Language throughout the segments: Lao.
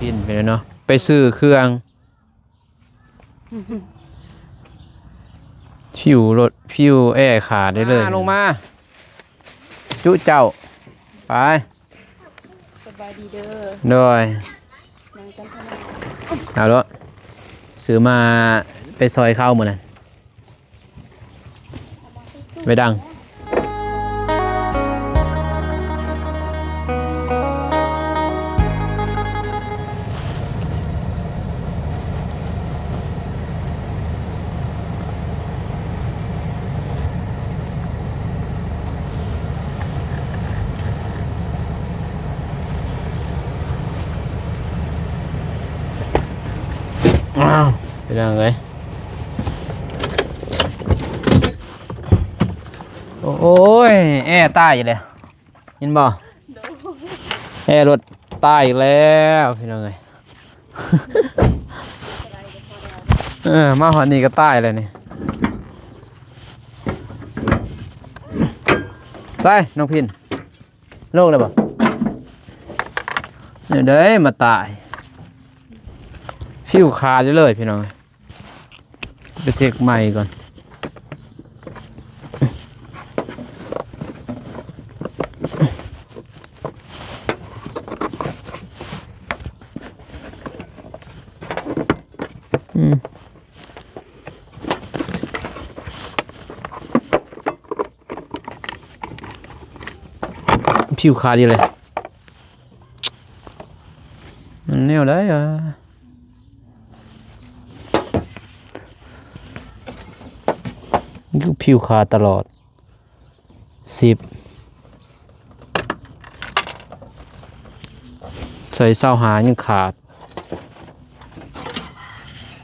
ກິນໄປແລ້ວເນາະ ໄປຊື້ເຄື່ອງ ຟິວລົດ ຟິວແອຂາດໄດ້ເລີຍ ລົງມາ ຈຸເຈົ້າ ໄປ ສະບາຍດີເດີ ໂດຍ ນັ່ງກັນເທົ່ານັ້ນ ເອົາໂລດ ຊື້ມາໄປຊອຍເຂົາມື້ນັ້ນ. ໄປດັງ ອ້າວ ໄປດັງເອີຍ. ໂອ້ຍ ແອຕາຍອີກແລ້ວ ເຫັນບໍ່? ແອລົດຕາຍອີກແລ້ວພີ່ນ້ອງເອີຍ ເອີ ມາຮອດນີ້ກໍຕາຍແລ້ວນີ້ ໃສນ້ອງພິນ ລົງແລ້ວບໍ່? ນີ້ເດ້ມາຕາຍ ຟິວຂາດຢູ່ເລີຍພີ່ນ້ອງເອີຍ. ໄປເຊັກໃໝ່ກ່ອນ ອືມ ຜິວຂາດຢູ່ເລີຍ ມັນແນວໃດວະ? ຄືຜິວຂາດຕະຫຼອດ ສິບ ໃສ່ຊາວຫ້າຍັງຂາດ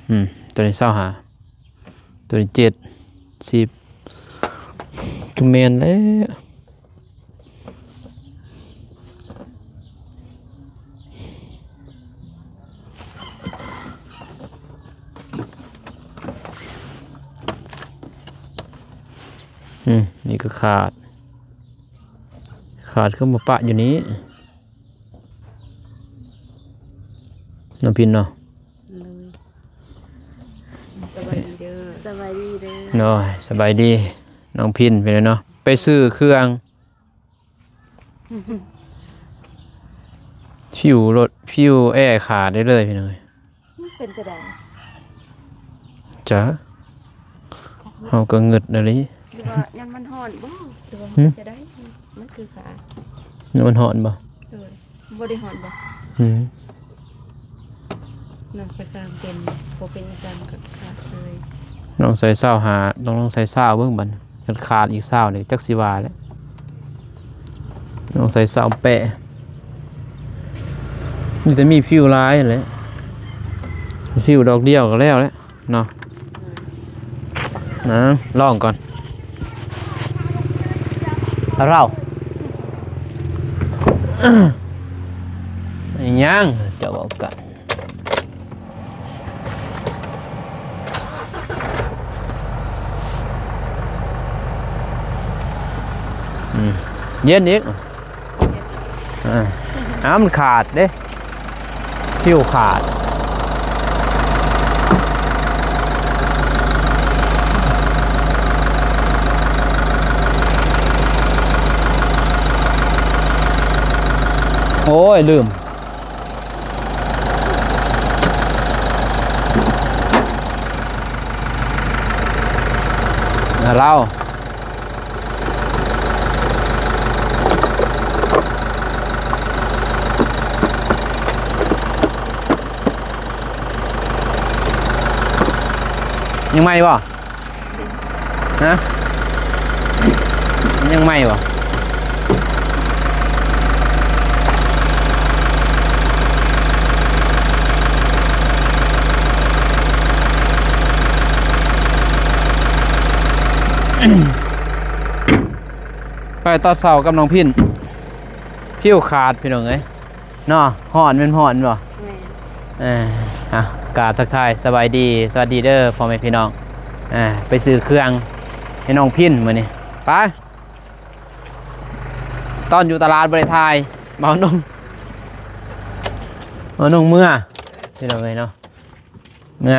ອືມ ຕົວນີ້ຊາວຫ້າ ຕົວນີ້ເຈັດ ສິບ ກໍແມ່ນແລ້ວ. ອືມ ນີ້ກໍຂາດ ຂາດຄືມາປະຢູ່ນີ້ ນ້ອງພິນເນາະ ໂດຍ ສະບາຍດີເດີ ສະບາຍດີເດີ ໂດຍ ສະບາຍດີ ນ້ອງພິນ ເປັນໄດເນາະ ໄປຊື້ເຄື່ອງ ຟິວລົດ ຟິວແອຂາດໄດ້ເລີຍພີ່ນ້ອງເອີຍ ມັນເປັນຈັ່ງໃດ? ຈັກ ເຮົາກໍງຶດອີ່ຫຼີ ຫຼືວ່າຍາມມັນຮ້ອນບໍ່ ຫຼືວ່າມັນ ຫື ເປັນຈັ່ງໃດ? ມັນຄືຂາດ ມັນຮ້ອນບໍ່? ໂດຍ ບໍ່ໄດ້ຮ້ອນບໍ່? ອືມ ນ້ອງກໍສ້າງເປັນ ບໍ່ເປັນຫຍັງກໍຂາດເລີຍ ນ້ອງໃສ່ຊາວຫ້າ ຕ້ອງລອງໃສ່ຊາວເບິ່ງບັດ ຄັນຂາດອີກຊາວນີ້ຈັກຊິວ່າແຫຼະ ນ້ອງໃສ່ຊາວແປະ ມີແຕ່ມີຟິວລາຍຫັ້ນແຫຼະ ຟິວດອກດຽວກໍແລ້ວແຫຼະ ເນາະ ນະ ລອງກ່ອນ ເຮົາ ອີຫຍັງ ເຈົ້າເວົ້າກັນ ອືມ ເຢັນອີກ ອ່າ ອ້າວ ມັນຂາດເດ້ ຟິວຂາດ ໂອ້ຍ ລືມ ລາວ ຍັງໃໝ່ບໍ່? ຮະ? ຍັງໃໝ່ບໍ່? ໄປຕອນເຊົ້າກັບນ້ອງພິນ ຜິວຂາດພີ່ນ້ອງເອີຍ ເນາະ ຮ້ອນແມ່ນຮ້ອນບໍ່? ແມ່ນ ເອີ ອ່ະ ກາບທັກທາຍສະບາຍດີ ສະຫວັດດີເດີພໍ່ແມ່ພີ່ນ້ອງ ອ່າ ໄປຊື້ເຄື່ອງໃຫ້ນ້ອງພິນມື້ນີ້ ໄປ ຕອນຢູ່ຕະຫຼາດບໍ່ໄດ້ຖ່າຍ ເມົານົມ ເອົານ້ອງເມືອ ພີ່ນ້ອງເອີຍເນາະ ເມືອ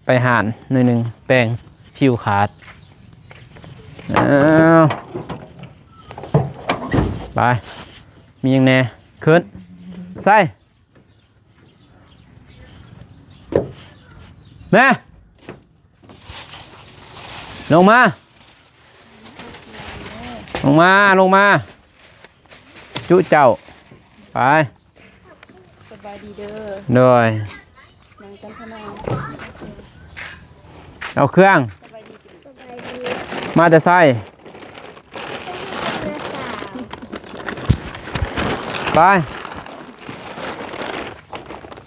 ໄປຮ້ານໜ້ອຍໜຶ່ງ ແປງຜິວຂາດ. ເອົາ ໄປ ມີຫຍັງແດ່? ຂຶ້ນ ໃສ່ ແມ່ ລົງມາ ລົງມາ ລົງມາ ຈຸເຈົ້າ ໄປ. ສະບາຍດີເດີ ໂດຍ ນາງຈັນທະນາ ເອົາເຄື່ອງ ສະບາຍດີ ມາແຕ່ໃສ? ໄປ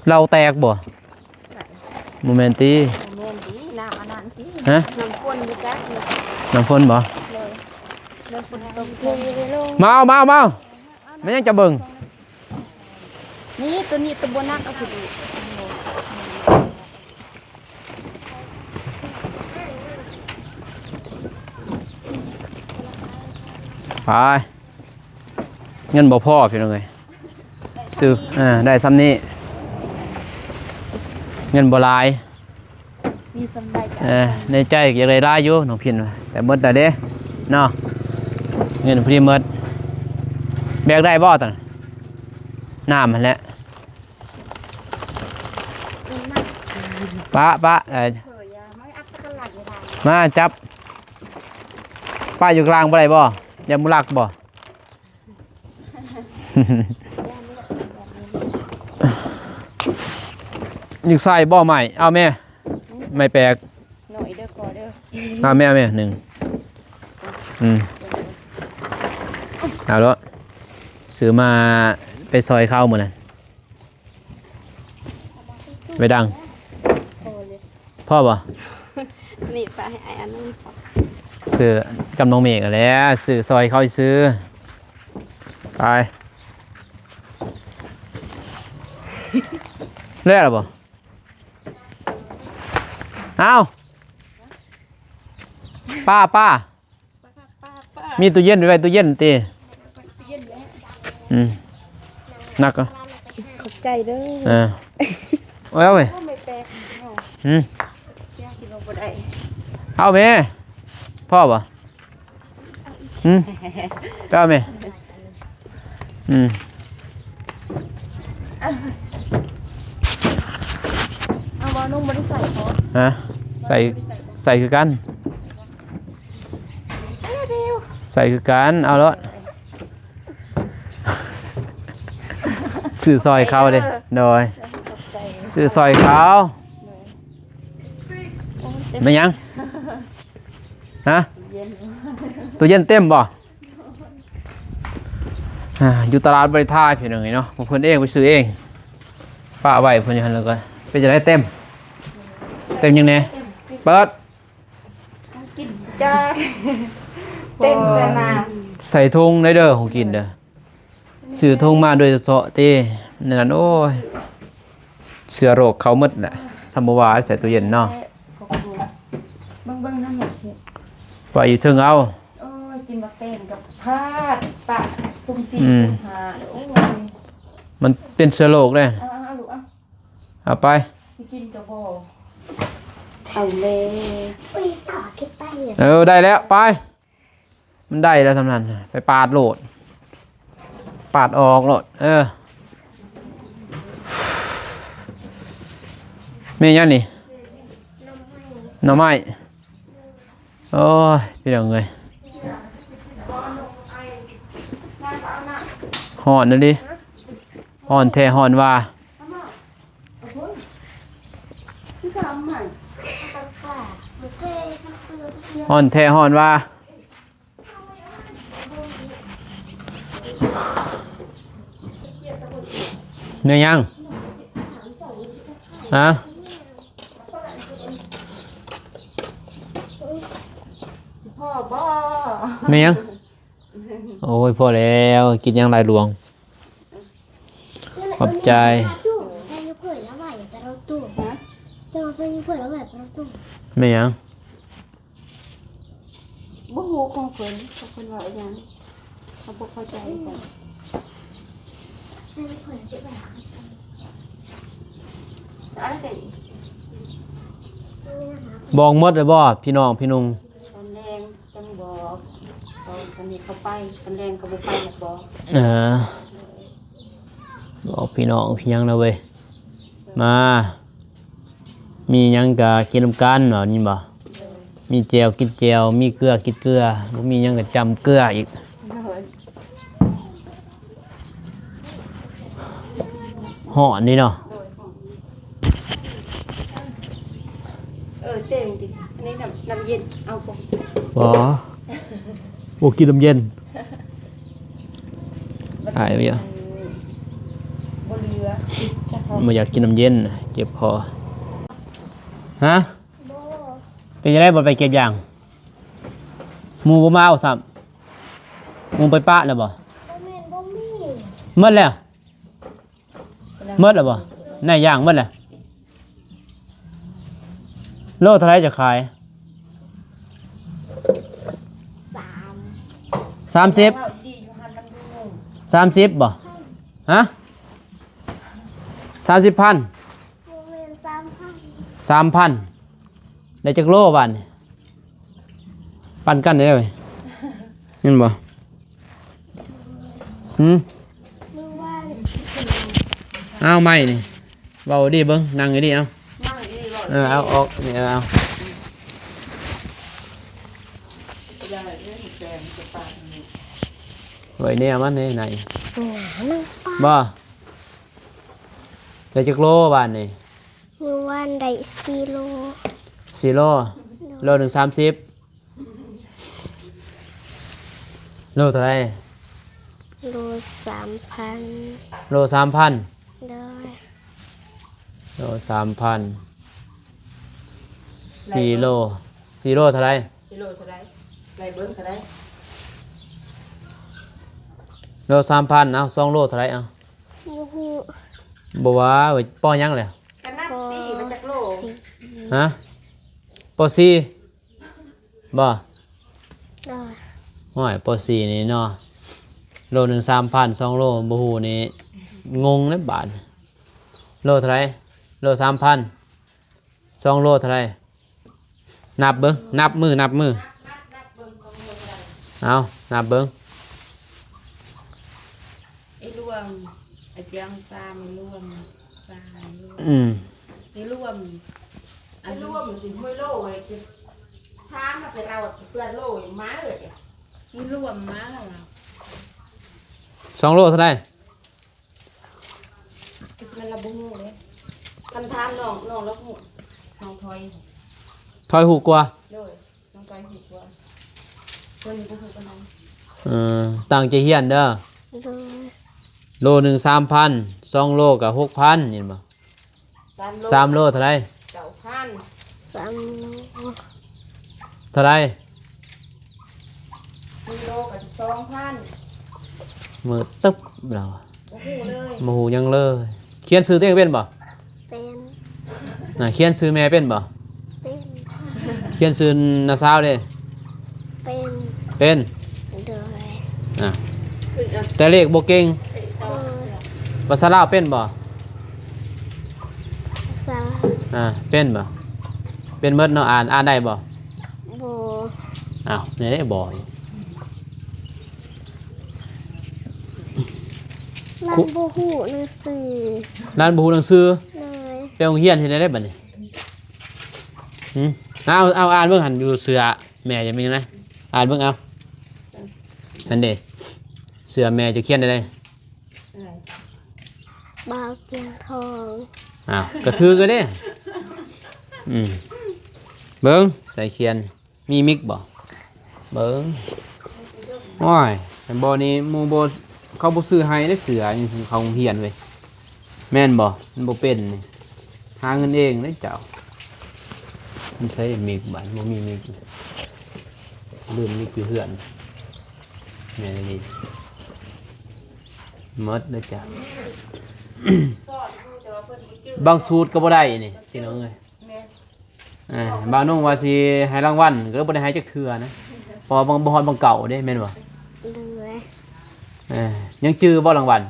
ເຫຼົ້າແຕກບໍ່? ບໍ່ແມ່ນຕິ? ບໍ່ແມ່ນຕິ ນ້ຳອັນນັ້ນຕິ ຮະ? ນ້ຳຝົນບໍ່ຈັກ ນ້ຳຝົນບໍ່? ໂດຍ ນ້ຳຝົນຕົກ ມາເອົາ ມາເອົາ ມາເອົາ ແມ່ນຫຍັງຈະເບິ່ງ? ນີ້ ໂຕນີ້ໂຕບໍ່ໜັກ ເອົາຂຶ້ນອີກ ໄປ ເງິນບໍ່ພໍພີ່ນ້ອງເອີຍ ຊື້ ເອີ ໄດ້ຊ່ຳນີ້ ເງິນບໍ່ຫຼາຍ ມີຊ່ຳໃດກໍ ເອີ ໃນໃຈກໍຢາກໄດ້ຫຼາຍຢູ່ນ້ອງພິນວ່າ ແຕ່ໝົດແລ້ວເດ້ເນາະ ເງິນພໍດີໝົດ ແບກໄດ້ບໍ່ຕອນນັ້ນ ນ້ຳຫັ້ນແຫຼະ ປະ ປະ ເອີ ມາຈັບ ປະຢູ່ກາງບໍ່ໄດ້ບໍ່? ຢ້ານໝູລັກບໍ່? ຢາກໃສ່ບໍ່ໄມ້? ເອົາແມ່ ໄມ້ແປກ ໜ້ອຍເດີພໍ່ເດີ ເອົາແມ່ ເອົາແມ່ ໜຶ່ງ ອືມ ເອົາໂລດ ຊື້ມາໄປຊ່ອຍເຂົາມື້ນັ້ນ ໄປດັງ ພໍບໍ່? ນີ້ປະໃຫ້ອ້າຍອັນໜຶ່ງ ຊື້ກັບນ້ອງເມກຫັ້ນແຫຼະ ຊື້ຊ່ອຍເຂົາຊື່ ໄປ ແລ້ວລະບໍ່? ເອົ້າ ປ້າ ປ້າ ມີຕູ້ເຢັນໄວ້ ຕູ້ເຢັນຕິ? ອືມ ໜັກເນາະ ຂອບໃຈເດີ ເອີ ເອົາເວີຍ ໂອ້ ແມ່ແປກ ຫືມ ເອົາແມ່ ພໍບໍ່? ຫືມ ໄປເອົາແມ່ ອືມ ເອົາບໍ່ ນຸ່ງບໍ່ໄດ້ໃສ່ບໍ? ຮະ ໃສ່ ໃສ່ຄືກັນ ໃສ່ຄືກັນ ເອົາໂລດ ຊື້ຊ່ອຍເຂົາເດ້ ໂດຍ ຊື້ຊ່ອຍເຂົາ ແມ່ນຫຍັງ? ຮະ ຕູ້ເຢັນເຕັມບໍ່? ອ່າ ຢູ່ຕະຫຼາດບໍ່ໄດ້ຖ່າຍ ພີ່ນ້ອງເອີຍເນາະ ເພິ່ນເອງໄປຊື້ເອງ ປະໄວ້ເພິ່ນຢູ່ຫັ້ນ ແລ້ວກໍເປັນຈັ່ງໃດ ເຕັມ ເຕັມຫຍັງແດ່? ເປີດ ຂອງກິນຈ້າ ເຕັມແຕ່ນ້ຳ ໃສ່ຖົງໄດ້ເດີ ຂອງກິນເດີ ຊື້ຖົງມາໂດຍສະເພາະຕິ ນັ້ນ ໂອ້ຍ ເຊື້ອໂລກເຂົ້າໝົດແຫຼະ ຊ່ຳບໍ່ວ່າໃສ່ຕູ້ເຢັນເນາະ ເບິ່ງໆ ນຳ ໄວ້ຢູ່ເທິງເອົາ ໂອ້ຍ ກິນໝາກແຕງກັບພາດປະ ຊຸ່ມສີ່ ອືມ ຊຸ່ມຫ້າ ໂອ້ຍ ມັນເປັນເຊື້ອໂລກເດ້ ເອົາ ເອົາ ເອົາລູກ ເອົາ ເອົາໄປ ຊິກິນກໍບໍ່ ເອົາແລ້ວ ເອີ ໄດ້ແລ້ວ ໄປ ມັນໄດ້ແລ້ວຊ່ຳນັ້ນ ໄປປາດໂລດ ປາດອອກໂລດ ເອີ ແມ່ນຫຍັງນີ້? ໜໍ່ໄມ້ ໂອ້ຍ ພີ່ນ້ອງເອີຍ ຮ້ອນອີ່ຫຼີ ຮ້ອນແທ້ຮ້ອນວ່າ ຮ້ອນແທ້ຮ້ອນວ່າ ແມ່ນຫຍັງ? ຮະ? ພໍບໍ່? ແມ່ນຫຍັງ? ໂອ້ຍ ພໍແລ້ວ ກິນຫຍັງຫຼາຍຫຼວງ. ຂອບໃຈ. ແມ່ນຫຍັງ? ບໍ່ຮູ້ຂອງເພິ່ນ ຂອງເພິ່ນເວົ້າອີ່ຫຍັງ ເຮົາບໍ່ເຂົ້າໃຈຄືກັນ. ອັນເຊັ່ນ ບອກໝົດແລ້ວບໍ່ ພີ່ນ້ອງພີ່ນຸ່ງ? ຕອນແລງຈັ່ງບອກ ຕອນນີ້ເຂົາໄປ ຕອນແລງກໍບໍ່ໄປແລ້ວບອກ. ເອີ ບອກພີ່ນ້ອງພີ່ຫຍັງນະເວີຍ ມາ ມີຫຍັງກະກິນນຳກັນ ວ່ານີ້ບໍ່? ມີແຈ່ວກິນແຈ່ວ ມີເກືອກິນເກືອ ບໍ່ມີຫຍັງກະຈ້ຳເກືອອີກ. ໂດຍ ຮ້ອນນີ້ເນາະ. ໂດຍ ເອີ ເຕັງຕິ ອັນນີ້ນ້ຳ ນ້ຳເຢັນ ເອົາບໍ່? ບໍ່ ບໍ່ກິນນ້ຳເຢັນ. ອ້າຍບໍ່ຢາກ ບໍ່ເຫຼືອ ບໍ່ຢາກກິນນ້ຳເຢັນ ເຈັບຄໍ. ຮະ? ບໍ່ ເປັນຈັ່ງໃດບໍ່ໄປເກັບຢາງ? ໝູ່ບໍ່ມາເອົາຊ້ຳ? ໝູ່ໄປປະແລ້ວບໍ່? ບໍ່ແມ່ນ ບໍ່ມີ ໝົດແລ້ວ. ໝົດແລ້ວບໍ່? ໃນຢາງໝົດແລ້ວ. ໂລເທົ່າໃດຈະຂາຍ? ສາມ ສາມສິບ ສາມສິບບໍ່? ຮະ? ສາມສິບພັນ ບໍ່ແມ່ນ ສາມພັນ ສາມພັນ. ໄດ້ຈັກໂລບາດນີ້? ປັນກັນເດ້ ເຫັນບໍ່? ຫືມ? ເອົາໄມ້ນີ້ ເວົ້າດີເບິ່ງ ນັ່ງດີໆ ເອົາ ນັ່ງດີໆ ເວົ້າ ເອີ ເອົາອອກນີ້ ເອົາ ໄວ້ແນວມັນນີ້ນາຍ ບໍ່? ໄດ້ຈັກໂລບາດນີ້? ມື້ວານໄດ້ສີ່ໂລ ສີ່ໂລ ໂລໜຶ່ງສາມສິບ. ໂລເທົ່າໃດ? ໂລສາມພັນ ໂລສາມພັນ ໂດຍ ໂລສາມພັນ ສີ່ໂລ ສີ່ໂລເທົ່າໃດ? ກິໂລເທົ່າໃດ? ໄລ່ເບິ່ງເທົ່າໃດ? ໂລສາມພັນ ເອົາ ສອງໂລເທົ່າໃດ? ເອົາ ບໍ່ຮູ້ ບໍ່ວ່າ ປໍຮຽນຫຍັງແຫຼະ? ກະນັບຕີ ປໍ ມັນຈັກໂລ? ຮະ? ປໍສີ່ ບໍ່? ໂດຍ ໂອ້ຍ ປໍສີ່ນີ້ເນາະ ໂລໜຶ່ງສາມພັນ ສອງໂລບໍ່ຮູ້ນີ້ ງົງເດ້ບາດ. ໂລເທົ່າໃດ? ໂລສາມພັນ ສອງໂລເທົ່າໃດ? ນັບເບິ່ງ ນັບມື ນັບມື ເອົາ ນັບເບິ່ງ. ໄອ້ລວມ ອາຈານສາມ ໄອ້ລວມ ສາມ ອືມ ໄອ້ລວມ ໄອ້ລວມ ໂອ້ຍ ໂລ ສາມ ມາໄປເອົາເພື່ອນໂລມາເອີຍ ໄອ້ລວມມາ ສອງໂລເທົ່າໃດ? ແມ່ນລະບໍ່ຮູ້ເດ້ ຄັນຖາມນ້ອງ ນ້ອງລາວຮູ້ ນ້ອງຖອຍ ຖອຍຮູ້ກວ່າ ໂດຍ. ນ້ອງໄກ່ຮູ້ວ່າ ເພິ່ນບໍ່ຮູ້ປານໃດ. ເອີ ຕັ້ງໃຈຮຽນເດີ. ໂດຍ. ໂລໜຶ່ງສາມພັນ ສອງໂລກໍຫົກພັນ ເຫັນບໍ່? ສາມໂລ ສາມໂລເທົ່າໃດ? ເກົ້າພັນ. ສາມໂລເທົ່າໃດ? ສີ່ໂລກໍສິບສອງພັນ. ມືດຕຶບລາວ ບໍ່ຮູ້ເລີຍ ບໍ່ຮູ້ຫຍັງເລີຍ. ຂຽນຊື່ຕົວເອງເປັນບໍ່? ເປັນ. ນະ ຂຽນຊື່ແມ່ເປັນບໍ່? ເປັນ. ຂຽນຊື່ນ້າສາວເດ້? ເປັນ. ເປັນ. ໂດຍ. ນະ ແຕ່ເລກບໍ່ເກັ່ງ. ໂດຍ. ພາສາລາວເປັນບໍ່? ພາສາລາວ ນະ ເປັນບໍ່? ເປັນໝົດເນາະ. ອ່ານ ອ່ານໄດ້ບໍ່? ບໍ່. ອ້າວ ແນວໃດບໍ່? ຫຼານບໍ່ຮູ້ໜັງສື. ຫຼານບໍ່ຮູ້ໜັງສື? ໂດຍ. ໄປໂຮງຮຽນເຮັດແນວໃດບັດນີ້? ຫຶ? ເອົາ ເອົາ ອ່ານເບິ່ງຫັ້ນ ຢູ່ເສື້ອແມ່ຈະມີຫຍັງນະ? ອ່ານເບິ່ງເອົາ. ຫັ້ນເດ້ ເສື້ອແມ່ຈະຂຽນແນວໃດ? ບ່າວກຽງທອງ. ອ້າວ ກະຖືກແລ້ວເດ້. ອືມ ເບິ່ງ ໃສ່ຂຽນ ມີມິກບໍ່? ເບິ່ງ ໂອ້ຍ ແມ່ນບໍ່ນີ້ ໝູ່ບໍ່ ເຂົາບໍ່ຊື້ໃຫ້ເດ້ ເສື້ອຫຍັງເຂົ້າໂຮງຮຽນເວີຍ ແມ່ນບໍ່? ມັນບໍ່ເປັນນີ້ ຫາເງິນເອງເດ້ເຈົ້າ. ມັນໃຊ້ມິກບາດ ບໍ່ມີມິກ ລືມມິກຢູ່ເຮືອນ. ແມ່ນອີ່ຫຼີ ໝົດເດີຈ້າ. ບາງສູດກໍບໍ່ໄດ້ນີ້ ພີ່ນ້ອງເອີຍ. ແມ່ນ. ອ່າ ບ່າວນຸ່ງວ່າຊິໃຫ້ລາງວັນ ກໍເລີຍບໍ່ໄດ້ໃຫ້ຈັກເທື່ອນະ ເພາະວ່າບໍ່ຮອດບາງເກົ່າເດ້ ແມ່ນບໍ່? ໂດຍ. ເອີ ຍັງຈື່ບໍ່ລາງວັນ?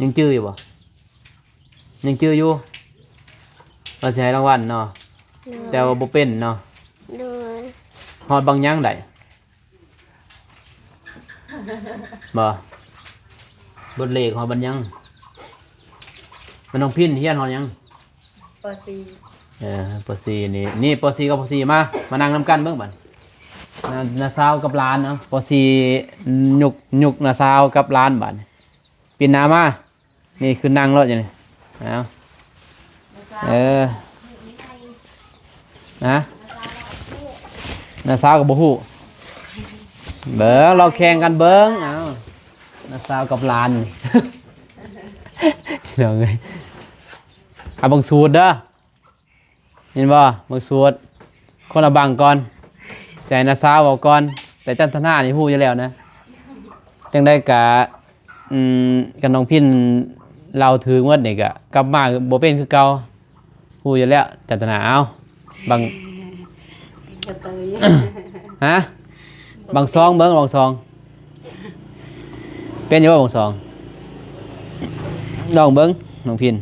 ຍັງຈື່ຢູ່ບໍ່? ຍັງຈື່ຢູ່. ວ່າຊິໃຫ້ລາງວັນເນາະ ໂດຍ ແຕ່ວ່າບໍ່ເປັນເນາະ ໂດຍ ຮອດບັກຫຍັງໄດ້ ບໍ່ ບົດເລກຮອດບັກຫຍັງ ມັນ ນ້ອງພິນຮຽນຮອດຫຍັງ? ປໍສີ່ ເອີ ປໍສີ່ນີ້ ນີ້ ປໍສີ່ກັບປໍສີ່ ມາ ມານັ່ງນຳກັນເບິ່ງບັດ ນ້າ ນ້າສາວກັບຫຼານ ເອົາ ປໍສີ່ ຍຸກ ຍຸກນ້າສາວກັບຫຼານບັດ ປິ່ນໜ້າມາ ນີ້ຂຶ້ນນັ່ງໂລດຢູ່ນີ້ ເອົາ ເອີ ຮະ ນ້າສາວກໍບໍ່ຮູ້ ເບິ່ງ ລອງແຂ່ງກັນເບິ່ງ ເອົາ ນ້າສາວກັບຫຼານ ພີ່ນ້ອງເອີຍ ເອົາເບິ່ງສູດເດີ ເຫັນບໍ່ ເບິ່ງສູດ ຄົນລະບັງກ່ອນ ຊິໃຫ້ນ້າສາວເວົ້າກ່ອນ ແຕ່ຈັນທະນານີ້ຮູ້ຢູ່ແລ້ວນະ ຈັ່ງໃດກະ ອືມ ຄັນນ້ອງພິນເລົ່າຖືກໝົດນີ້ກະ ກັບມາບໍ່ເປັນຄືເກົ່າ ຮູ້ຢູ່ແລ້ວ ຈັນທະນາ ເອົາ ບັງ ກະເຕີຍ ຮະ ບັງຊອງເບິ່ງ ບັງຊອງ ເປັນຢູ່ບໍ່ບັງຊອງ? ລອງເບິ່ງ ນ້ອງພິນ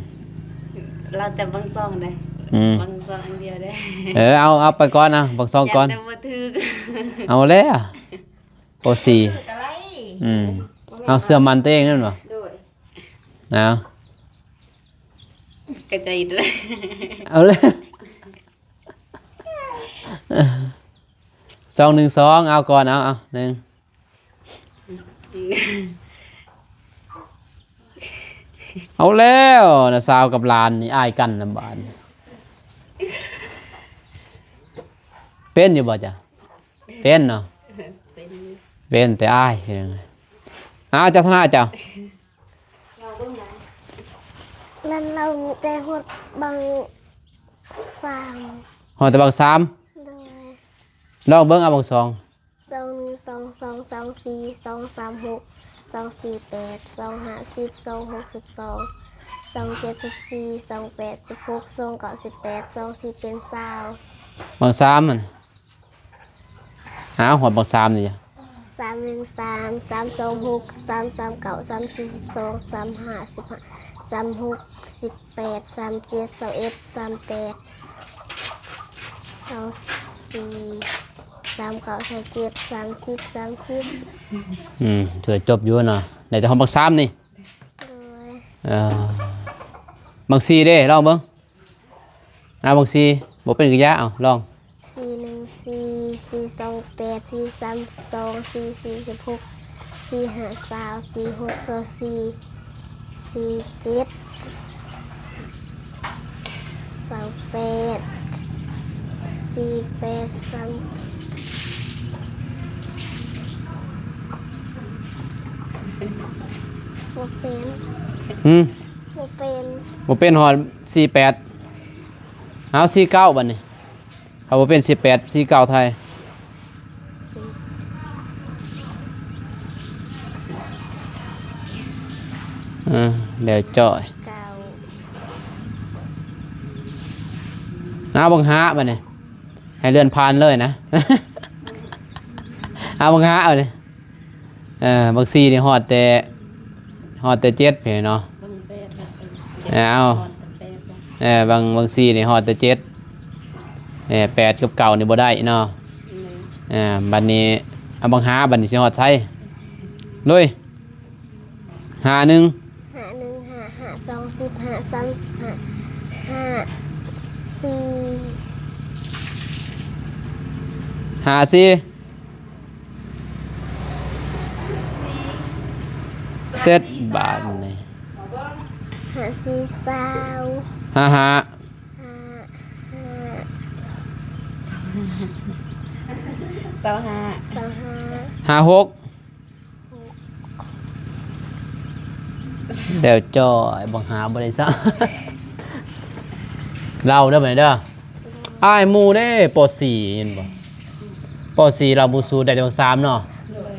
ລາວແຕ່ບັງຊອງເດ້ ອືມ ບັງຊອງອັນດຽວເດ້ ເອີ ເອົາ ເອົາໄປກ່ອນ ເອົາ ບັງຊອງກ່ອນ ຢ້ານແຕ່ບໍ່ຖືກ ເອົາແລ້ວ ໂອຊີ ກະໄດ້ ອືມ ເອົາເຊື່ອໝັ້ນຕົວເອງນັ້ນບໍ່ ໂດຍ ເອົາ ກະໃຈເດີ ເອົາແລ້ວ ສອງ ໜຶ່ງ ສອງ ເອົາກ່ອນ ເອົາ ເອົາ ໜຶ່ງ ເອົາແລ້ວ ນ້າສາວກັບຫຼານນີ້ອາຍກັນນຳບາດ ເປັນຢູ່ບໍ່ຈະ? ເປັນເນາະ ເປັນ ເປັນແຕ່ອາຍ ເອົາ ຈັນທະນາ ເຈົ້າ ລາວມີແຕ່ຮອດບັງສາມ ຮອດແຕ່ບັງສາມ ໂດຍ ລອງເບິ່ງ ເອົາບັງສອງ ສອງ ໜຶ່ງ ສອງ ສອງ ສອງ ສີ່ ສອງ ສາມ ຫົກ ສອງ ສີ່ ແປດ ສອງ ຫ້າ ສິບ ສອງ ຫົກ ສິບສອງ ສອງ ເຈັດ ສິບສີ່ ສອງ ແປດ ສິບຫົກ ສອງ ເກົ້າ ສິບແປດ ສອງ ສີ່ ເປັນຊາວ ບັງສາມຫັ້ນ ອ້າວ ຮອດບັກສາມນີ້ ສາມ ໜຶ່ງ ສາມ ສາມ ສອງ ຫົກ ສາມ ສາມ ເກົ້າ ສາມ ສີ່ ສິບສອງ ສາມ ຫ້າ ສິບຫ້າ ສາມ ຫົກ ສິບແປດ ສາມ ເຈັດ ຊາວເອັດ ສາມ ແປດ ຊາວສີ່ ສາມ ເກົ້າ ຊາວເຈັດ ສາມ ສິບ ສາມ ສິບ ອືມ ຖືວ່າຈົບຢູ່ເນາະ ໄດ້ແຕ່ຮອດບັກສາມນີ້ ໂດຍ ເອີ ບັກສີ່ເດ້ ລອງເບິ່ງ ເອົາບັກສີ່ ບໍ່ເປັນກະຢ່າ ເອົາ ລອງ ສີ່ ໜຶ່ງ ສີ່ ສີ່ ສອງ ແປດ ສີ່ ສາມ ສິບສອງ ສີ່ ສີ່ ສິບຫົກ ສີ່ ຫ້າ ຊາວ ສີ່ ຫົກ ຊາວສີ່ ສີ່ ເຈັດ ຊາວແປດ ສີ່ ແປດ ສາມ ບໍ່ເປັນ ຫືມ ບໍ່ເປັນ ບໍ່ເປັນ ຮອດສີ່ ແປດ ເອົາ ສີ່ ເກົ້າ ບາດນີ້ ເຮົາບໍ່ເປັນ ສິບແປດ ສີ່ ເກົ້າ ໄທ ເອີ ແລ້ວຈ້ອຍ ເກົ້າ ເອົາບັກຫ້າ ບາດນີ້ ໃຫ້ເລື່ອນຜ່ານເລີຍນະ ເອົາບັກຫ້າ ບາດນີ້ ເອີ ບັກສີ່ນີ້ຮອດແຕ່ ຮອດແຕ່ເຈັດເນາະ ບັກແປດ ເອີ ເອົາ ຮອດແຕ່ແປດ ເອີ ບັກ ບັກສີ່ນີ້ຮອດແຕ່ເຈັດ ເອີ ແປດກັບເກົ້ານີ້ບໍ່ໄດ້ເນາະ ແມ່ນ ເອີ ບາດນີ້ເອົາບັກຫ້າ ບາດນີ້ຊິຮອດໃສ ລຸຍ ຫ້າ ໜຶ່ງ ຫ້າ ໜຶ່ງ ຫ້າ ຫ້າ ສອງ ສິບ ຫ້າ ສາມ ສິບຫ້າ ຫ້າ ສີ່ ຫ້າ ສີ່ ເສັດບາດນີ້ ຫ້າ ສີ່ ຊາວ ຫ້າ ຫ້າ ຫ້າ ຫ້າ ຊາວຫ້າ ຊາວຫ້າ ຫ້າ ຫົກ ແລ້ວຈ້ອຍ ບັກຫາບໍ່ໄດ້ຊ້ຳ ເລົ່າເດີ ບາດນີ້ເດີ ອາຍໝູ່ເດ້ ປໍສີ່ ເຫັນບໍ່ ປໍສີ່ ເລົ່າບໍ່ສູ້ ໄດ້ແຕ່ບັກສາມເນາະ ໂດຍ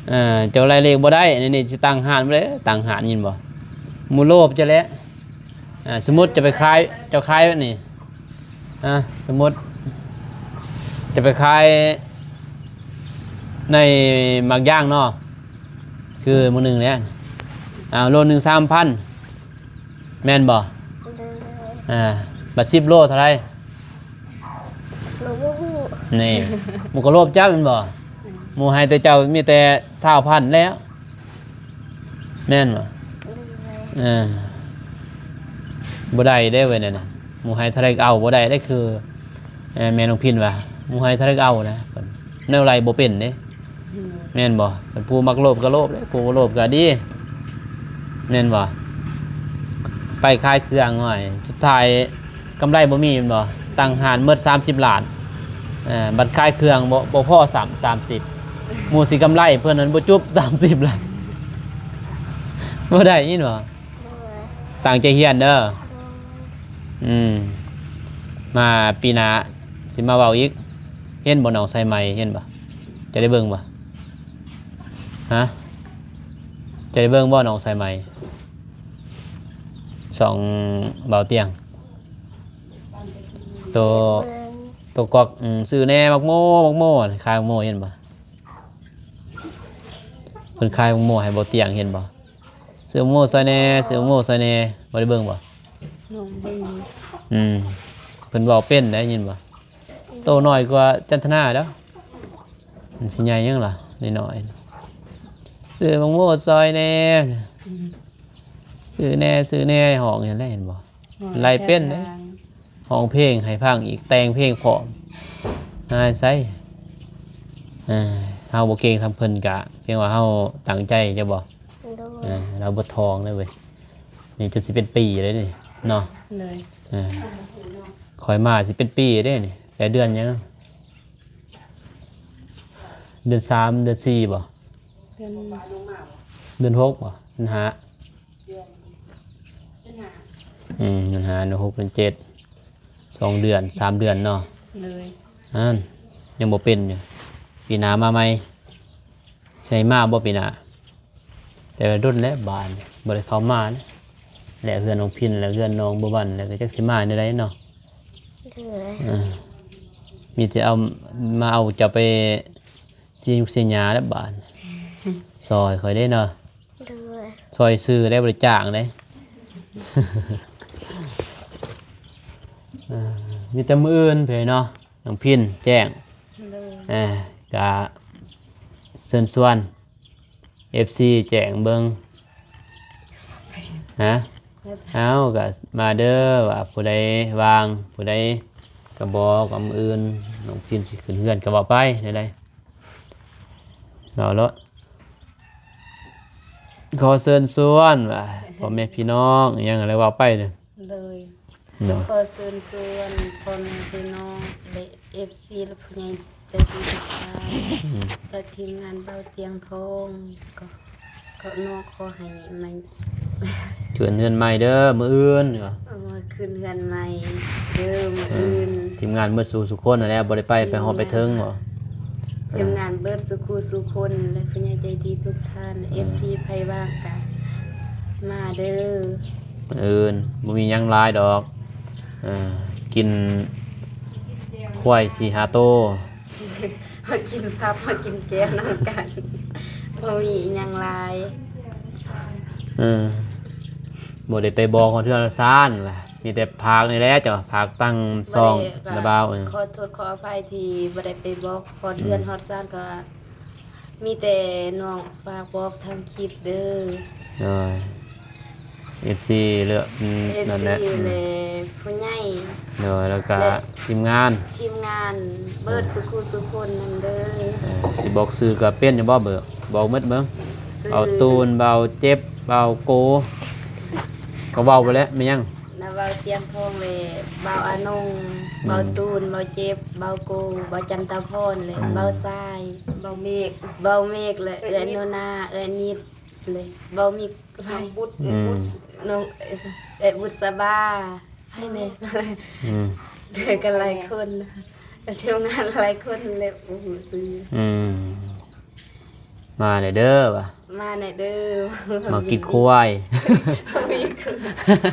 ເອີ ເຈົ້າໄລ່ເລກບໍ່ໄດ້ ອັນນີ້ຊິຕັ້ງຮ້ານບໍ່ໄດ້ ຕັ້ງຮ້ານ ຍິນບໍ່ ໝູ່ໂລບເຈົ້າແຫຼະ ອ່າ ສົມມຸດຈະໄປຂາຍ ເຈົ້າຂາຍແບບນີ້ ອ່າ ສົມມຸດຈະໄປຂາຍໃນໝາກຢາງເນາະ ຄືມື້ໜຶ່ງແຫຼະ ອ່າ ໂລໜຶ່ງສາມພັນ ແມ່ນບໍ່? ໂດຍ ອ່າ ບາດສິບໂລເທົ່າໃດ? ໂລບໍ່ຮູ້. ນີ້ ໝູ່ກໍໂລບເຈົ້າແມ່ນບໍ່? ໝູ່ໃຫ້ແຕ່ເຈົ້າມີແຕ່ຊາວພັນແລ້ວ ແມ່ນບໍ່? ເອີ ບໍ່ໄດ້ເດ້ເວີຍນັ້ນນະ ໝູ່ໃຫ້ເທົ່າໃດກໍເອົາ ບໍ່ໄດ້ເດ້ ຄື ເອີ ແມ່ນ້ອງພິນວ່າ ໝູ່ໃຫ້ເທົ່າໃດກໍເອົານະ ແນວໃດບໍ່ເປັນເດ້. ແມ່ນບໍ່? ຄັນຜູ້ມັກໂລບກໍໂລບເດ້ ຜູ້ບໍ່ໂລບກໍດີ ແມ່ນບໍ່? ໄປຂາຍເຄື່ອງ ໂອ້ຍ ສຸດທ້າຍກຳໄລບໍ່ມີແມ່ນບໍ່? ຕັ້ງຮ້ານໝົດສາມສິບລ້ານ ເອີ ບັດຂາຍເຄື່ອງບໍ່ ບໍ່ພໍຊ້ຳສາມສິບ ໝູ່ຊິກຳໄລ ເພິ່ນນັ້ນບໍ່ຈົບສາມສິບລ້ານ ບໍ່ໄດ້ຍິນບໍ່? ຕັ້ງໃຈຮຽນເດີ. ອືມ ມາປີໜ້າຊິມາເວົ້າອີກ. ເຫັນບໍ່ ນ້ອງສາຍໄໝ ເຫັນບໍ່? ຈະໄດ້ເບິ່ງບໍ່? ຮະ? ຈະໄດ້ເບິ່ງບໍ່ ນ້ອງສາຍໄໝ? ຊ່ອງເບົາຕຽງ ໂຕ ເບິ່ງ ໂຕກອກ ອືມ ຊື້ແດ່ໝາກໂມ ໝາກໂມ ຂາຍໝາກໂມ ເຫັນບໍ່? ເພິ່ນຂາຍໝາກໂມໃຫ້ເບົາຕຽງ ເຫັນບໍ່? ຊື້ໝາກໂມຊ່ອຍແດ່ ຊື້ໝາກໂມຊ່ອຍແດ່ ບໍ່ໄດ້ເບິ່ງບໍ່? ນ້ອງເບິ່ງຢູ່. ອືມ ເພິ່ນເວົ້າເປັນໄດ໋ ຍິນບໍ່? ໂຕນ້ອຍກວ່າຈັນທະນາແລ້ວ ມັນຊິໃຫຍ່ຫຍັງລະ ນ້ອຍໆ ຊື້ໝາກໂມຊ່ອຍແດ່ ອືມ ຊື້ແດ່ ຊື້ແດ່ ຮ້ອງຢູ່ຫັ້ນແຫຼະ ເຫັນບໍ່? ຮ້ອງ ໄລ່ເປັນເດ້ ຮ້ອງເພງໃຫ້ຟັງອີກ ແຕ່ງເພງພ້ອມ ຫາໃສ ເອີ ເຮົາບໍ່ເກັ່ງສ່ຳເພິ່ນກະ ພຽງວ່າເຮົາຕັ້ງໃຈ ເຈົ້າບໍ່? ໂດຍ ເອີ ລາວບໍ່ທ້ອງເດ້ເວີຍ ນີ້ຈົນຊິເປັນປີແລ້ວນີ້ເນາະ. ໂດຍ ເອີ ຂ້ອຍມາຊິເປັນປີເດ້ນີ້ ແຕ່ເດືອນຫຍັງ? ເດືອນສາມ ເດືອນສີ່ບໍ່? ເດືອນ ເດືອນຫົກບໍ່? ເດືອນຫ້າ ເດືອນ ເດືອນຫ້າ ອືມ ເດືອນຫ້າ ເດືອນຫົກ ເດືອນເຈັດ ສອງເດືອນ ສາມເດືອນເນາະ. ໂດຍ ນັ້ນ ຍັງບໍ່ເປັນຢູ່ ປີໜ້າມາໃໝ່ ຊິໃຫ້ມາບໍ່ປີໜ້າ? ແຕ່ວ່າດົນແລ້ວບາດນີ້ ບໍ່ໄດ້ເຂົ້າມານະ ແລະເຮືອນນ້ອງພິນ ແລະເຮືອນນ້ອງບົວວັນ ແລ້ວກໍຈັກຊິມາແນວໃດເນາະ. ໂດຍ ເອີ ມີແຕ່ເອົາ ມາເອົາເຈົ້າໄປເສຍຫຍຸ້ງເສຍຫຍ້າແລ້ວບາດນີ້ ຊ່ອຍຂ້ອຍເດ້ເນາະ. ໂດຍ ຊ່ອຍຊື່ເດ້ ບໍ່ໄດ້ຈ້າງເດ້. ເອີ ມີແຕ່ມື້ອື່ນເພິ່ນເນາະ ນ້ອງພິນແຈ້ງ. ໂດຍ ເອີ ກະເຊີນຊວນ ເອັຟຊີແຈ້ງເບິ່ງ ຮະ ເອົາ ກະມາເດີ ວ່າຜູ້ໃດວ່າງ ຜູ້ໃດກະບອກ ວ່າມື້ອື່ນນ້ອງພິນຊິຂຶ້ນເຮືອນ ກະເວົ້າໄປ ແນວໃດ ເວົ້າໂລດ ຂໍເຊີນຊວນວ່າ ພໍ່ແມ່ພີ່ນ້ອງ ອີ່ຫຍັງ ແລ້ວເວົ້າໄປເດີ. ໂດຍ ເນາະ ຂໍເຊີນຊວນພໍ່ແມ່ພີ່ນ້ອງ ແລະ ເອັຟຊີ ແລະ ຜູ້ໃຫຍ່ໃຈດີທຸກທ່ານ ອືມ ຈາກທີມງານເບົາຕຽງທອງ ກໍ ກໍນ້ອງຂໍໃຫ້ມາ ຂຶ້ນເຮືອນໃໝ່ເດີມື້ອື່ນ ເອີ ມາຂຶ້ນເຮືອນໃໝ່ເດີມື້ອື່ນ. ເອີ ທີມງານໝົດສູ່ ສູ່ຄົນຫັ້ນແຫຼະ ບໍ່ໄດ້ໄປ ທີມງານ ໄປຮອດໄປເຖິງບໍ? ທີມງານເບິດສູ່ຄູ່ສູ່ຄົນ ແລະ ຜູ້ໃຫຍ່ໃຈດີທຸກທ່ານ ອືມ ເອັຟຊີ ໃຜວ່າງກະມາເດີ. ມື້ອື່ນບໍ່ມີຫຍັງຫຼາຍດອກ ເອີ ກິນຄວາຍສີ່ຫ້າໂຕ ມາກິນພັບ ມາກິນແຈ່ວນຳກັນ ບໍ່ມີຫຍັງຫຼາຍ. ເອີ ບໍ່ໄດ້ໄປບອກຮອດເຮືອນຮອດຊານ ມີແຕ່ຝາກນີ້ແຫຼະ ເຈົ້າ ຝາກຕັ້ງຊ່ອງ ບໍ່ໄດ້ ລະບ່າວ ເອີ ຂໍໂທດຂໍອະໄພທີ່ບໍ່ໄດ້ໄປບອກຮອດເຮືອນ ອືມ ຮອດຊານ ກໍ ມີແຕ່ນ້ອງຝາກບອກທາງຄລິບເດີ. ໂດຍ ເອັຟຊີ ເລີ ອືມ ເອັຟຊີ ນັ້ນແຫຼະ ອືມ ແລະ ຜູ້ໃຫຍ່ ໂດຍ ແລ້ວກະ ແລະ ທີມງານ ທີມງານເບິດ ອືມ ສູ່ຄູ່ສູ່ຄົນນັ້ນເດີ. ເອີ ຊິບອກຊື່ກະເປັນຢູ່ບໍ່? ບອກໝົດເບິ່ງ ຊື່ ເບົາຕູນ ເບົາເຈັບ ເບົາໂກ ກໍເວົ້າໄປແລ້ວ ແມ່ນຫຍັງ? ນະ ເບົາຕຽງທອງ ແລະ ເບົາອານົງ ອືມ ເບົາຕູນ ເບົາເຈັບ ເບົາໂກ ເບົາຈັນຕາພອນ ແລະ ອືມ ເບົາຊາຍ ເບົາເມກ ເບົາເມກ ແລະ ເອື້ອຍໜູນາ ເອື້ອຍນິດ ແລະ ເບົາມິກ ເບົາບຸດ ອືມ ນ້ອງ ເອື້ອຍບຸດສະບາ ໃຜແດ່ ອືມ ກໍຫຼາຍຄົນ ກໍທີມງານຫຼາຍຄົນ ແລະ ບໍ່ຮູ້ຊື່ ອືມ. ມາແດ່ເດີວ່າ ມາແດ່ເດີ ມາກິນຄວາຍ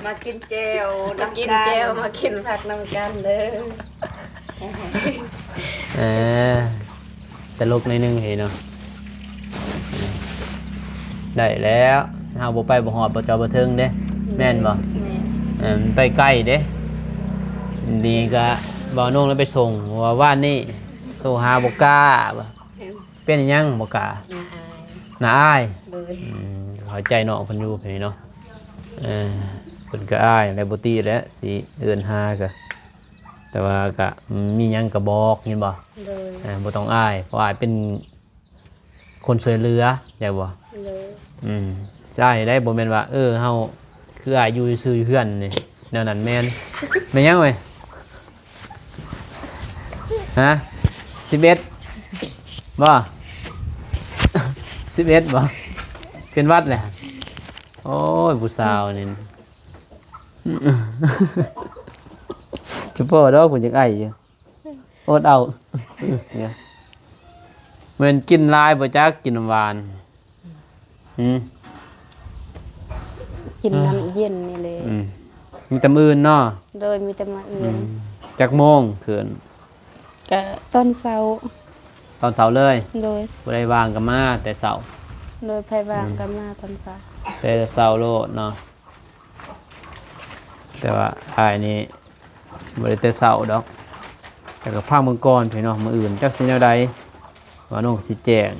ມາກິນແຈ່ວ ມາກິນແຈ່ວ ນຳກັນ ມາກິນຜັກນຳກັນເດີ. ເອີ ຕະຫຼົກໜ້ອຍໜຶ່ງເດເນາະ ໄດ້ແລ້ວ ເຮົາບໍ່ໄປບໍ່ຮອດ ບໍ່ເຈາະບໍ່ເຖິງເດ້ ແມ່ນບໍ່? ແມ່ນ ເອີ ມັນໄປໄກເດ້ ນີ້ກະບ່າວນົງໄດ້ໄປສົ່ງວ່າວານນີ້ ໂທຫາບໍ່ກ້າ ເປັນຫຍັງບໍ່ກ້າ? ໜ້າອາຍ ໜ້າອາຍ. ໂດຍ ອືມ ເຂົ້າໃຈນ້ອງເພິ່ນຢູ່ ເພິ່ນນີ້ເນາະ ເອີ ເພິ່ນກະອາຍແຫຼະ ບໍ່ຕິແຫຼະ ຊິເອີ້ນຫາກະ ແຕ່ວ່າກະມີຫຍັງກະບອກ ແມ່ນບໍ່? ໂດຍ ເອີ ບໍ່ຕ້ອງອາຍ ເພາະອາຍເປັນ ຄົນຊ່ວຍເຫຼືອ ແມ່ນບໍ່? ໂດຍ ອືມ ໃຊ່ໄດ໋ ບໍ່ແມ່ນວ່າ ເອີ ເຮົາຄືອາຍຢູ່ຊື່ເຮືອນນີ້ ແນວນັ້ນແມ່ນ ແມ່ນຫຍັງເວີຍ? ຮະ? ສິບເອັດ ບໍ່? ສິບເອັດ ບໍ່? ເປັນຫວັດແຫຼະ. ໂອ້ຍ ຜູ້ສາວນີ້ ຈະພໍດອກ ເພິ່ນຍັງໄອຢູ່. ອົດເອົາ ແມ່ນກິນຫຼາຍບໍ່ຈັກ ກິນນ້ຳຫວານ? ຫື? ກິນນ້ຳເຢັນນີ້ແຫຼະ. ອືມ ມີແຕ່ມື້ອື່ນເນາະ? ໂດຍ ມີແຕ່ມື້ອື່ນ. ອືມ ຈັກໂມງຂຶ້ນ? ກະຕອນເຊົ້າ. ຕອນເຊົ້າເລີຍ? ໂດຍ ຜູ້ໃດວ່າງກະມາແຕ່ເຊົ້າ. ໂດຍ ໃຜວ່າງກະມາຕອນເຊົ້າ. ແຕ່ເຊົ້າໂລດເນາະ. ແຕ່ວ່າອ້າຍນີ້ບໍ່ໄດ້ແຕ່ເຊົ້າດອກ ແຕ່ກໍຟັງເບິ່ງກ່ອນພີ່ນ້ອງ ມື້ອື່ນຈັກຊິແນວໃດ ວ່ານ້ອງຊິແຈ້ງ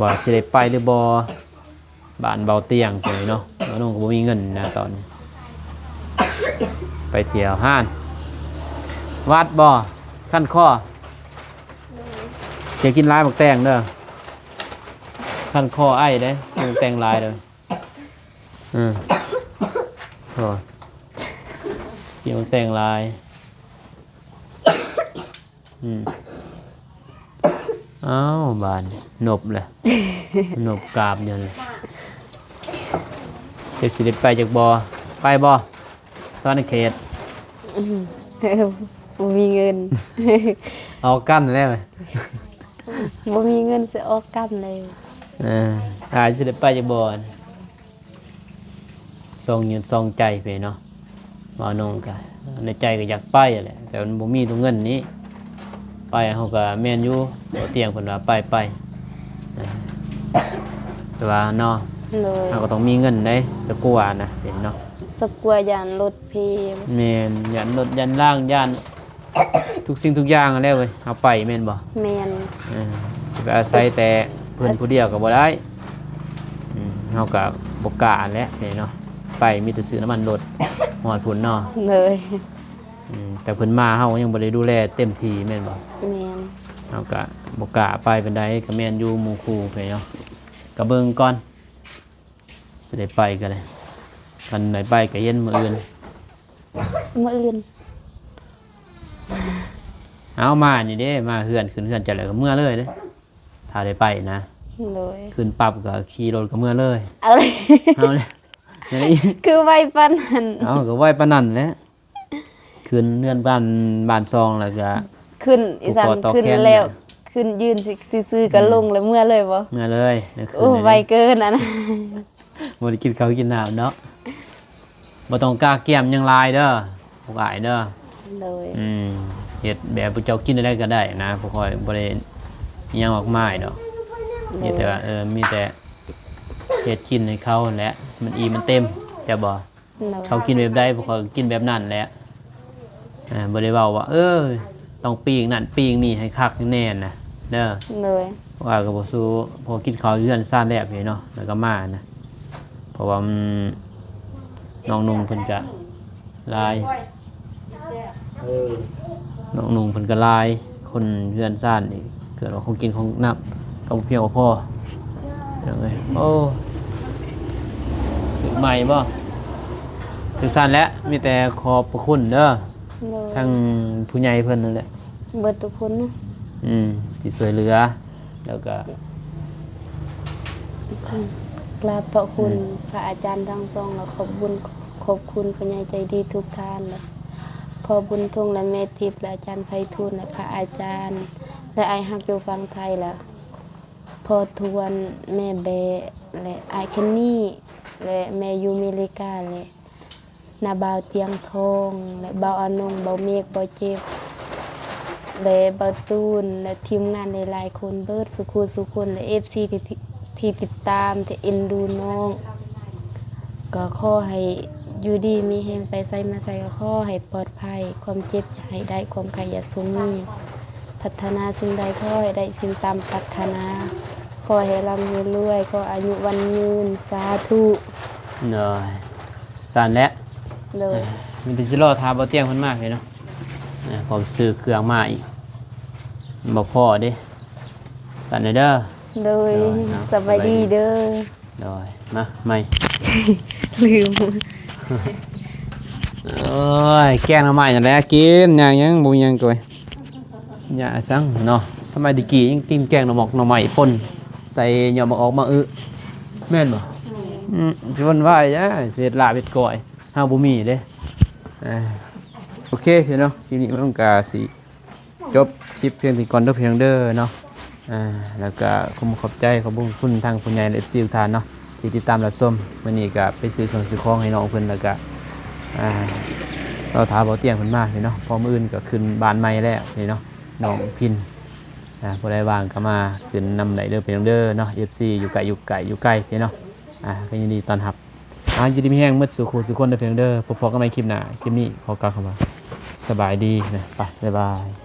ວ່າຊິໄດ້ໄປຫຼືບໍ່ ບ້ານເບົາຕຽງພຸ້ນເນາະ. ວ່ານ້ອງກໍບໍ່ມີເງິນນະຕອນນີ້ ໄປທ່ຽວຮ້ານ ຫວັດບໍ່ ຄັນຄໍ ຢ່າກິນຫຼາຍໝາກແຕງເດີ ຄັນຄໍໄອເດ້ ໝາກແຕງຫຼາຍເດີ. ອືມ ໂອ້ ກິນໝາກແຕງຫຼາຍ. ອືມ ອ້າວ ບາດນີ້ນົບແຫຼະ ນົບກາບຢູ່ນີ້ ຈັກຊິໄດ້ໄປຈັກບໍ່ ໄປບໍ່ ສະຫວັນນະເຂດ? ອືມ ບໍ່ມີເງິນ ອອກກັນແລ້ວ ບໍ່ມີເງິນຊິອອກກັນເລີຍ. ເອີ ອ້າຍຊິໄດ້ໄປຈັກບໍ່? ສອງຍືດສອງໃຈໄປເນາະ ວ່ານ້ອງກະໃນໃຈກະຢາກໄປແຫຼະ ແຕ່ມັນບໍ່ມີຕົວເງິນນີ້ ໄປເຮົາກະແມ່ນຢູ່ ບໍ່ຕຽງເພິ່ນວ່າໄປ ໄປ ແຕ່ວ່າເນາະ ໂດຍ ເຮົາກະຕ້ອງມີເງິນເດ້ ສະກົວນະເນາະ ສະກົວຢ້ານລົດເພ. ແມ່ນ ຢ້ານລົດ ຢ້ານລາງ ຢ້ານ ທຸກສິ່ງທຸກຢ່າງຫັ້ນແຫຼະເວີຍ ເຮົາໄປແມ່ນບໍ່? ແມ່ນ ເອີ ຊິໄປອາໄສແຕ່ເພິ່ນຜູ້ດຽວກໍບໍ່ໄດ້ ອືມ ເຮົາກໍບໍ່ກ້າຫັ້ນແຫຼະເນາະ ໄປມີແຕ່ຊື້ນ້ຳມັນລົດຮອດພຸ້ນເນາະ. ໂດຍ ອືມ ແຕ່ເພິ່ນມາເຮົາຍັງບໍ່ໄດ້ດູແລເຕັມທີ່ແມ່ນບໍ່? ແມ່ນ ເຮົາກໍບໍ່ກ້າໄປປານໃດ ກໍແມ່ນຢູ່ໝູ່ຄູ່ເນາະ ກໍເບິ່ງກ່ອນ ຊິໄດ້ໄປກໍໄດ້ ຄັນໄດ້ໄປກໍເຫັນມື້ອື່ນ ມື້ອື່ນ. ເອົາ ມານີ້ເດ້ ມາເຮືອນ ຂຶ້ນເຮືອນເຈົ້າແລ້ວກໍເມືອເລີຍເດ້ ຖ້າໄດ້ໄປນະ. ໂດຍ ຂຶ້ນປັບກໍຂີ່ລົດກໍເມືອເລີຍ ເອົາເລີຍ ເອົາເລີຍ ຄືໄວປານນັ້ນ? ເອົາ ກໍໄວປານນັ້ນແຫຼະ ຂຶ້ນເຮືອນບ້ານ ບ້ານຊ່ອງແລ້ວກໍຂຶ້ນອີ່ສັງ ຂຶ້ນແລ້ວ ຂຶ້ນຢືນຊື່ໆກໍລົງແລ້ວເມືອເລີຍບໍ່? ເມືອເລີຍ ໂອ້ ໄວເກີນອັນນັ້ນ ບໍ່ໄດ້ກິນເຂົ້າກິນນ້ຳເນາະ. ບໍ່ຕ້ອງກະກຽມຫຍັງຫຼາຍເດີ ພວກອ້າຍເດີ. ໂດຍ ອືມ ເຮັດແບບພວກເຈົ້າກິນໄດ້ກໍໄດ້ນະ ພວກຂ້ອຍບໍ່ໄດ້ຫຍັງມາກມາຍດອກ ໂດຍ ມີແຕ່ວ່າ ເອີ ມີແຕ່ເຮັດກິນໃຫ້ເຂົາຫັ້ນແຫຼະ ມັນອີ່ມມັນເຕັມ ເຈົ້າບໍ່? ໂດຍ ເຂົາກິນແບບໃດ ພວກຂ້ອຍກໍກິນແບບນັ້ນແຫຼະ. ເອີ ບໍ່ໄດ້ເວົ້າວ່າ ເອີ ຕ້ອງປີ້ງນັ້ນປີ້ງນີ້ໃຫ້ຄັກໃຫ້ແນ່ນະເດີ. ໂດຍ ວ່າກໍບໍ່ສູ້ ພໍກິນເຂົ້າເຮືອນຊານແລ້ວເນາະ ແລ້ວກໍມານະ ເພາະວ່າມັນ ນ້ອງນຸ່ງເພິ່ນກະຫຼາຍ ເອີ ນ້ອງນຸ່ງເພິ່ນກະຫຼາຍ ຄົນເຮືອນຊານນີ້ ເກີດວ່າຂອງກິນຂອງນ້ຳກໍບໍ່ພຽງພໍ ພີ່ນ້ອງເອີຍ. ໂອ້ ຊື້ໃໝ່ບໍ່? ຈັ່ງຊັ້ນແຫຼະ ມີແຕ່ຂອບພະຄຸນເດີ ໂດຍ ທາງຜູ້ໃຫຍ່ເພິ່ນນັ້ນແຫຼະ ເບິດທຸກຄົນເນາະ ອືມ ທີ່ຊ່ວຍເຫຼືອ ແລ້ວກໍ ກາບຂອບຄຸນ ອືມ ພະອາຈານທັງສອງ ແລະ ຂອບບຸນ ຂອບຄຸນຜູ້ໃຫຍ່ໃຈດີທຸກທ່ານ ແລະ ພໍ່ບຸນທົງ ແລະ ແມ່ທິບ ແລະ ອາຈານໄພທູນ ແລະ ພະອາຈານ ແລະ ອ້າຍຮັກຢູ່ຝັ່ງໄທ ແລະ ພໍ່ທວນ ແມ່ແບະ ແລະ ອ້າຍເຄນນີ່ ແລະ ແມ່ຢູ່ເມລິກາ ແລະ ນາບ່າວຕຽງທອງ ແລະ ບ່າວອານົງ ບ່າວເມກ ບ່າວເຈັບ ແລະ ບ່າວຕູນ ແລະ ທີມງານຫຼາຍໆຄົນ ເບິດສູ່ຄູ່ສູ່ຄົນ ແລະ ເອັຟຊີ ທີ່ ທີ່ຕິດຕາມ ທີ່ເອັນດູນ້ອງ ກໍຂໍໃຫ້ ຢູ່ດີມີແຮງ ໄປໃສມາໃສກໍຂໍໃຫ້ປອດໄພ, ຄວາມເຈັບຢ່າໃຫ້ໄດ້, ຄວາມໄຂ້ຢ່າຊົງມີ, ປາດຖະໜາສິ່ງໃດຂໍໃຫ້ໄດ້ສິ່ງຕາມປາດຖະໜາ, ຂໍໃຫ້ລ່ຳໃຫ້ລວຍ, ຂໍອາຍຸໝັ້ນຍືນ, ສາທຸ. ໂດຍ ຊັ້ນແຫຼະ. ໂດຍ ເອີ ມີແຕ່ຊິລໍຖ້າບໍ່ຕຽງເພິ່ນມາພີ້ເນາະ. ເອີ ຄວາມຊື້ເຄື່ອງມາອີກ ບໍ່ພໍເດ້. ຊັ້ນເດີ. ໂດຍ ໂດຍເນາະ ສະບາຍດີເດີ. ໂດຍ ມາໃໝ່ ລືມ. ໂອ້ຍ ແກງໜໍ່ໄມ້ນັ້ນແຫຼະກິນ ຍ່າງຫຍັງບໍ່ມີຫຍັງໂກຍ ຫຍ້າສັງເນາະ. ສະໄໝແຕ່ກີ້ຍັງກິນແກງໜໍ່ໝອກໜໍ່ໄມ້ປົ່ນ ໃສ່ຫຍ້ອມາອອກມາອຶ ແມ່ນບໍ່? ອືມ ຊິວຸ່ນວາຍຫຍັງ ຊິເຮັດລາບເຮັດກ້ອຍ ເຮົາບໍ່ມີເດ້. ອ່າ ໂອເຄພີ່ນ້ອງ ຄລິບນີ້ມັນກະຊິ ຈົບຄລິບພຽງເທົ່ານີ້ກ່ອນເດີພີ່ນ້ອງເດີເນາະ. ອ່າ ແລ້ວກະຂໍຂອບໃຈ ຂອບຄຸນທາງຜູ້ໃຫຍ່ ແລະ ເອັຟຊີ ທຸກທ່ານເນາະ ທີ່ຕິດຕາມຮັບຊົມ. ມື້ນີ້ກະໄປຊື້ເຄື່ອງຊື້ຂອງໃຫ້ນ້ອງເພິ່ນ ແລ້ວກະ ອ່າ ລໍຖ້າເບົາຕຽງເພິ່ນມາພີ່ນ້ອງ ເພາະມື້ອື່ນກະຂຶ້ນບ້ານໃໝ່ແລ້ວພີ່ນ້ອງ ນ້ອງພິນ. ອ່າ ຜູ້ໃດວ່າງກະມາຂຶ້ນນຳໄດ້ເດີພີ່ນ້ອງເດີເນາະ ເອັຟຊີ ຢູ່ໃກ້ຢູ່ໃກ້ຢູ່ໄກພີ່ນ້ອງ. ອ່າ ກະຍິນດີຕ້ອນຮັບ. ອ່າ ຢູ່ດີມີແຮງໝົດສູ່ຄູ່ສູ່ຄົນເດີພີ່ນ້ອງເດີ. ພົບກັນໃໝ່ຄລິບໜ້າ. ຄລິບນີ້ຂໍກ່າວຄຳວ່າສະບາຍດີນະ. ໄປ ບາຍບາຍ.